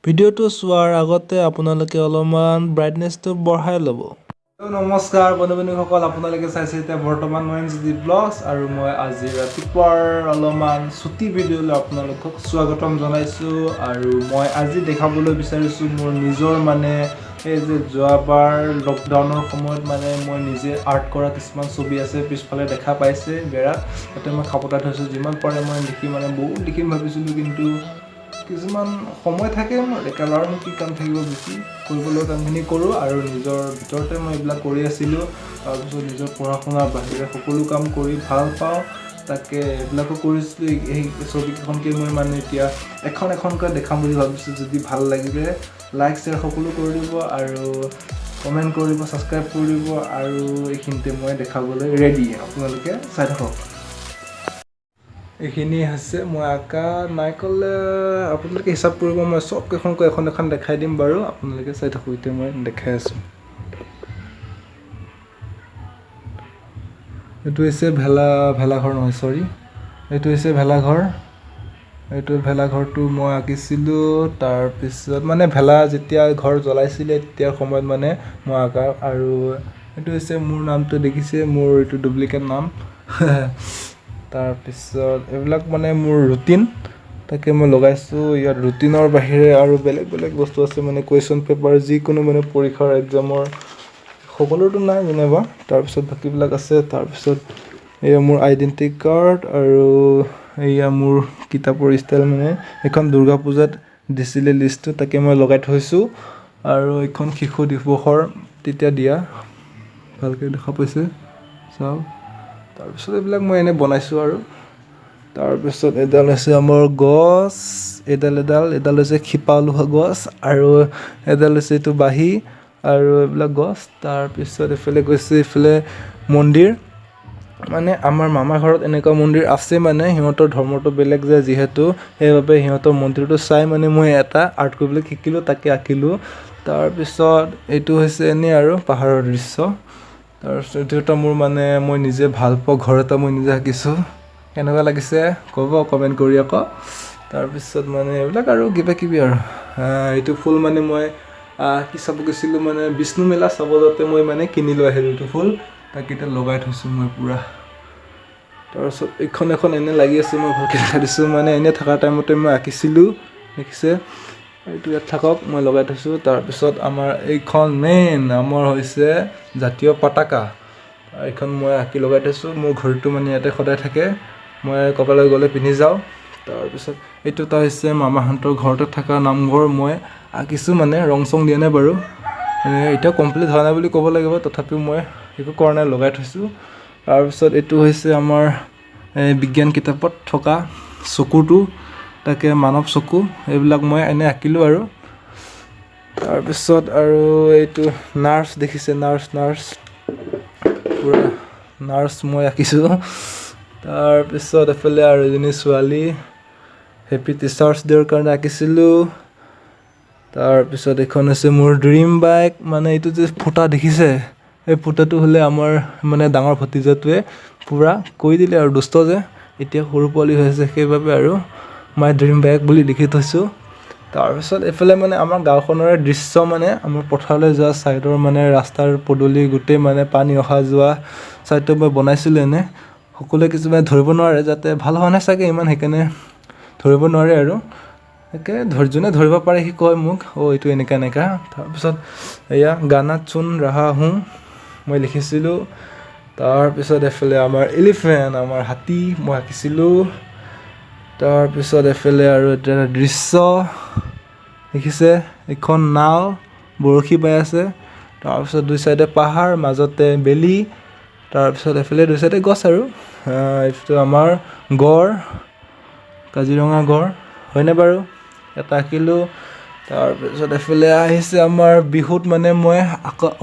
ভিডিঅ'টো চোৱাৰ আগতে আপোনালোকে অলপমান ব্ৰাইটনেছটো বঢ়াই ল'ব। নমস্কাৰ বন্ধু বান্ধৱীসকল, আপোনালোকে চাইছে এতিয়া বৰ্তমান মই জি ব্লগছ আৰু মই আজি ৰাতিপুৱাৰ অলপমান চুটি ভিডিঅ'লৈ আপোনালোকক স্বাগতম জনাইছোঁ। আৰু মই আজি দেখাবলৈ বিচাৰিছোঁ মোৰ নিজৰ মানে এই যে যোৱাবাৰ লকডাউনৰ সময়ত মানে মই নিজে আৰ্ট কৰা কিছুমান ছবি আছে, পিছফালে দেখা পাইছে বেৰাত, তাতে মই খাপতাই থৈছোঁ। যিমান পাৰে মই লিখি মানে বহুত লিখিম ভাবিছিলোঁ, কিন্তু কিছুমান সময় থাকে মোৰ একেবাৰে কি কাম থাকিব, বেছি কৰিবলৈ কামখিনি কৰোঁ আৰু নিজৰ ভিতৰতে মই এইবিলাক কৰি আছিলোঁ। তাৰপিছত নিজৰ পঢ়া শুনাৰ বাহিৰে সকলো কাম কৰি ভাল পাওঁ, তাকে এইবিলাকো কৰিছিলোঁ। এই ছবিকেইখনকে মই মানে এতিয়া এখন এখনকৈ দেখাম বুলি ভাবিছোঁ। যদি ভাল লাগিলে লাইক, শ্বেয়াৰ সকলো কৰি দিব আৰু কমেণ্ট কৰিব, ছাবস্ক্ৰাইব কৰি দিব। আৰু এইখিনিতে মই দেখাবলৈ ৰেডি, আপোনালোকে চাই থাকক। এইখিনি হৈছে মই আঁকা, নাই ক'লে আপোনালোকে হিচাপ কৰিব। মই চব কেইখনকৈ এখন এখন দেখাই দিম বাৰু, আপোনালোকে চাই থাকক। এতিয়া মই দেখাই আছোঁ। এইটো হৈছে ভেলাঘৰ নহয়, চৰি, এইটো হৈছে ভেলাঘৰ। এইটো ভেলাঘৰটো মই আঁকিছিলোঁ। তাৰপিছত মানে ভেলা যেতিয়া ঘৰ জ্বলাইছিলে তেতিয়াৰ সময়ত মানে মই আঁকা। আৰু এইটো হৈছে মোৰ নামটো দেখিছে, মোৰ এইটো ডুপ্লিকেট নাম। তাৰপিছত এইবিলাক মানে মোৰ ৰুটিন, তাকে মই লগাইছোঁ। ইয়াত ৰুটিনৰ বাহিৰে আৰু বেলেগ বেলেগ বস্তু আছে, মানে কুৱেশ্যন পেপাৰ, যিকোনো মানে পৰীক্ষাৰ এক্সামৰ সকলোতো নাই যেনিবা, তাৰপিছত বাকীবিলাক আছে। তাৰপিছত এয়া মোৰ আইডেণ্টিটি কাৰ্ড আৰু এয়া মোৰ কিতাপৰ ষ্টাইল, মানে এইখন দুৰ্গা পূজাত দিছিলে লিষ্টটো, তাকে মই লগাই থৈছোঁ। আৰু এইখন শিশু দিৱসৰ তেতিয়া দিয়া, ভালকৈ দেখা পাইছে চাওক। তাৰপিছত এইবিলাক মই এনেই বনাইছোঁ। আৰু তাৰপিছত এডাল হৈছে আমাৰ গছ, এডাল এডাল এডাল হৈছে শিপা ওলোৱা গছ আৰু এডাল হৈছে এইটো বাঁহী আৰু এইবিলাক গছ। তাৰপিছত এইফালে গৈছে, এইফালে মন্দিৰ, মানে আমাৰ মামা ঘৰত এনেকুৱা মন্দিৰ আছে, মানে সিহঁতৰ ধৰ্মটো বেলেগ যে যিহেতু, সেইবাবে সিহঁতৰ মন্দিৰটো চাই মানে মই এটা আৰ্ট কৰিবলৈ শিকিলোঁ, তাকে আঁকিলোঁ। তাৰপিছত এইটো হৈছে এনেই আৰু পাহাৰৰ দৃশ্য। তাৰপিছত এইটো এটা মোৰ মানে মই নিজে ভাল পোৱা ঘৰ এটা মই নিজে আঁকিছোঁ। কেনেকুৱা লাগিছে ক'ব কমেণ্ট কৰি আকৌ। তাৰপিছত মানে এইবিলাক আৰু কিবা কিবি আৰু এইটো ফুল মানে মই কি চাব গৈছিলোঁ, মানে বিষ্ণু মেলা চাব যাওঁতে মই মানে কিনি লৈ আহিলোঁ এইটো ফুল, তাক এতিয়া লগাই থৈছোঁ মই পূৰা। তাৰপিছত এইখন এখন এনে লাগি আছে, মই ভালকৈ দেখাই দিছোঁ। মানে এনেই থকা টাইমতে মই আঁকিছিলোঁ, দেখিছে, এইটো ইয়াত থাকক, মই লগাই থৈছোঁ। তাৰপিছত আমাৰ এইখন মেইন আমাৰ হৈছে জাতীয় পতাকা, এইখন মই আঁকি লগাই থৈছোঁ। মোৰ ঘড়ীটো মানে ইয়াতে সদায় থাকে, মই ক'ৰবালৈ গ'লে পিন্ধি যাওঁ। তাৰপিছত এইটো এটা হৈছে মামাহঁতৰ ঘৰতে থকা নামঘৰ, মই আঁকিছোঁ, মানে ৰং চং দিয়া নাই বাৰু, এতিয়াও কমপ্লিট হোৱা নাই বুলি ক'ব লাগিব, তথাপিও মই একো কৰা নাই, লগাই থৈছোঁ। তাৰপিছত এইটো হৈছে আমাৰ বিজ্ঞান কিতাপত থকা চকুটো, তাকে মানৱ চকু, এইবিলাক মই এনেই আঁকিলোঁ। আৰু তাৰপিছত আৰু এইটো নাৰ্ছ দেখিছে, নাৰ্ছ নাৰ্ছ পূৰা নাৰ্ছ মই আঁকিছোঁ। তাৰপিছত এইফালে আৰু এজনী ছোৱালী, হেপী টিচাৰ্ছ ডে'ৰ কাৰণে আঁকিছিলোঁ। তাৰপিছত এইখন হৈছে মোৰ ড্ৰিম বাইক, মানে এইটো যে ফুটা দেখিছে, এই ফুটাটো হ'লে আমাৰ মানে ডাঙৰ ভতিজাটোৱে পূৰা কৈ দিলে আৰু দুষ্ট যে, এতিয়া সৰু পোৱালি হৈ আছে, সেইবাবে আৰু মাই ড্ৰিম বাইক বুলি লিখি থৈছোঁ। তাৰপিছত এইফালে মানে আমাৰ গাঁওখনৰে দৃশ্য, মানে আমাৰ পথাৰলৈ যোৱা ছাইডৰ মানে ৰাস্তাৰ পদূলি গোটেই মানে পানী অহা যোৱা ছাইডটো মই বনাইছিলোঁ। এনে সকলোৱে কিছুমানে ধৰিব নোৱাৰে, যাতে ভাল হোৱা নাই চাগে ইমান, সেইকাৰণে ধৰিব নোৱাৰে। আৰু তাকে যোনে ধৰিব পাৰে সি কয় মোক, অ' এইটো এনেকুৱা এনেকুৱা। তাৰপিছত এয়া গানা চুন ৰাহা হুঁ মই লিখিছিলোঁ। তাৰপিছত এইফালে আমাৰ এলিফেণ্ট, আমাৰ হাতী মই আঁকিছিলোঁ। তাৰপিছত এইফালে আৰু এটা দৃশ্য দেখিছে, এইখন নাও বৰশী বাই আছে। তাৰপিছত দুই চাইডে পাহাৰ, মাজতে বেলি, তাৰপিছত এইফালে দুই চাইডে গছ। আৰু এইটো আমাৰ গড়, কাজিৰঙা গড় হয়নে বাৰু, এটা আঁকিলোঁ। তাৰপিছত এইফালে আহিছে আমাৰ বিহুত মানে মই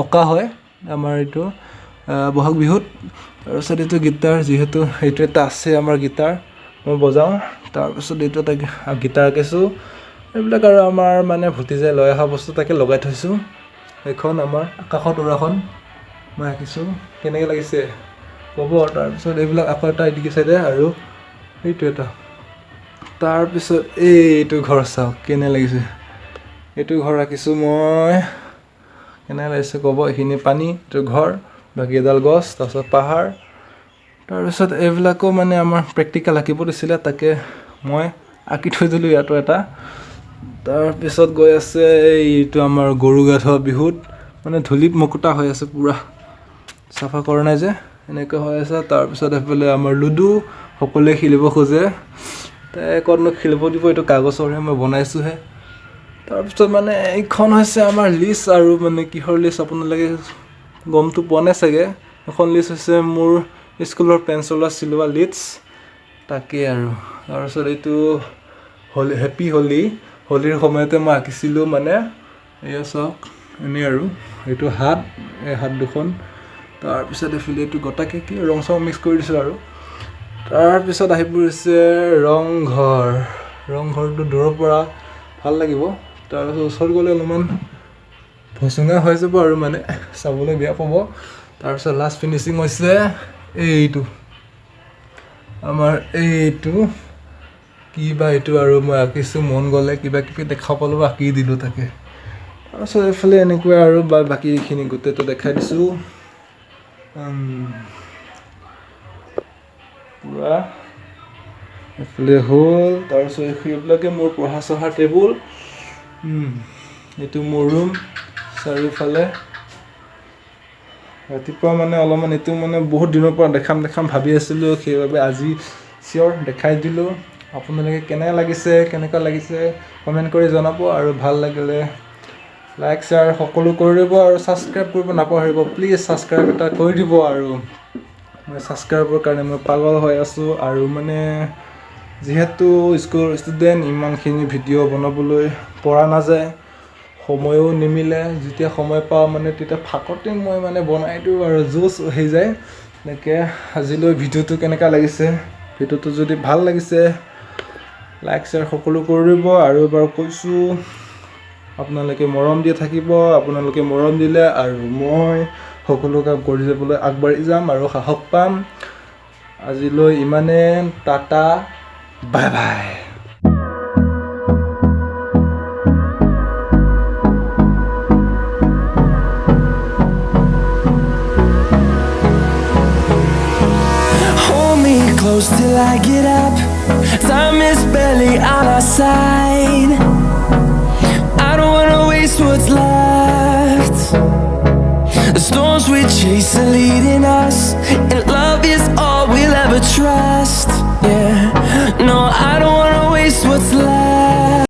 অঁকা হয় আমাৰ এইটো বহাগ বিহুত। তাৰপিছত এইটো গীটাৰ, যিহেতু এইটো এটা আছে আমাৰ গীটাৰ, মই বজাওঁ। তাৰপিছত এইটো এটা গীটাৰ আঁকিছোঁ। এইবিলাক আৰু আমাৰ মানে ভতিজাই লৈ অহা বস্তু, তাকে লগাই থৈছোঁ। এইখন আমাৰ আকাশত উৰাখন মই আঁকিছোঁ, কেনেকৈ লাগিছে ক'ব। তাৰপিছত এইবিলাক আকৌ এটা এদিকে চাইডে আৰু এইটো এটা। তাৰপিছত এইটো ঘৰ চাওক কেনে লাগিছে। এইটো ঘৰ আঁকিছোঁ মই, কেনে লাগিছে ক'ব। এইখিনি পানী, এইটো ঘৰ, বাকী এডাল গছ, তাৰপিছত পাহাৰ। তাৰপিছত এইবিলাকো মানে আমাৰ প্ৰেক্টিকেল আঁকিব দিছিলে, তাকে মই আঁকি থৈ দিলোঁ ইয়াতো এটা। তাৰপিছত গৈ আছে এইটো আমাৰ গৰু গা ধোৱা বিহুত, মানে ধূলিত মুকুতা হৈ আছে, পূৰা চাফা কৰা নাই যে এনেকৈ হৈ আছে। তাৰপিছত এইফালে আমাৰ লুডু, সকলোৱে খেলিব খোজে, তাই ক'তনো খেলিব দিব, এইটো কাগজৰহে মই বনাইছোঁহে। তাৰপিছত মানে এইখন হৈছে আমাৰ লিষ্ট আৰু মানে কিহৰ লিষ্ট আপোনালোকে গমটো পোৱা নাই চাগে। এখন লিষ্ট হৈছে মোৰ স্কুলৰ পেঞ্চিলৰ চিলোৱা লিষ্ট, তাকেই আৰু। তাৰপিছত এইটো হোলী, হেপী হোলী, হোলীৰ সময়তে মই আঁকিছিলোঁ মানে, এয়া চাওক এনেই আৰু। এইটো হাত, এই হাত দুখন। তাৰপিছত এইফালে এইটো গোটাকে কি ৰং চং মিক্স কৰি দিছোঁ আৰু। তাৰপিছত আহি পৰিছে ৰংঘৰ। ৰংঘৰটো দূৰৰ পৰা ভাল লাগিব, তাৰপিছত ওচৰত গ'লে অলপমান ভচুঙা হৈ যাব আৰু মানে চাবলৈ বেয়া পাব। তাৰপিছত লাষ্ট ফিনিচিং হৈছে এইটো আমাৰ এইটো কি বা এইটো আৰু মই আঁকিছোঁ, মন গ'লে কিবা কিবি দেখা পালোঁ আঁকি দিলোঁ তাকে। তাৰপিছত এইফালে এনেকুৱা আৰু বা বাকীখিনি গোটেইটো দেখাই দিছোঁ পূৰা এইফালে হ'ল। তাৰপিছত সেইবিলাকে মোৰ পঢ়া চঢ়া টেবুল, এইটো মোৰ ৰুম চাৰিওফালে। ৰাতিপুৱা মানে অলপমান এইটো মানে বহুত দিনৰ পৰা দেখাম দেখাম ভাবি আছিলোঁ, সেইবাবে আজি চিয়'ৰ দেখাই দিলোঁ। আপোনালোকে কেনে লাগিছে, কেনেকুৱা লাগিছে কমেণ্ট কৰি জনাব, আৰু ভাল লাগিলে লাইক শ্বেয়াৰ সকলো কৰি দিব, আৰু ছাবস্ক্ৰাইব কৰিব নাপাহৰিব, প্লিজ ছাবস্ক্ৰাইব এটা কৰি দিব। আৰু মই ছাবস্ক্ৰাইবৰ কাৰণে মই পাগল হৈ আছোঁ, আৰু মানে যিহেতু স্কুলৰ ষ্টুডেণ্ট, ইমানখিনি ভিডিঅ' বনাবলৈ পৰা নাযায়, সময়ো নিমিলে। যেতিয়া সময় পাওঁ মানে তেতিয়া ফাকতে মই মানে বনাই দিওঁ আৰু জুচ হৈ যায়। এনেকৈ আজিলৈ ভিডিঅ'টো কেনেকুৱা লাগিছে, ভিডিঅ'টো যদি ভাল লাগিছে লাইক শ্বেয়াৰ সকলো কৰিব। আৰু এবাৰ কৈছোঁ, আপোনালোকে মৰম দি থাকিব, আপোনালোকে মৰম দিলে আৰু মই সকলো কাম কৰি যাবলৈ আগবাঢ়ি যাম আৰু সাহস পাম। আজিলৈ ইমানে, tata, bye bye. Hold me close till I get up. Time is barely on our side. I don't wanna waste what's left. The storms we chase are leading us, and love is all we'll ever trust. Yeah, no, I don't wanna waste what's left.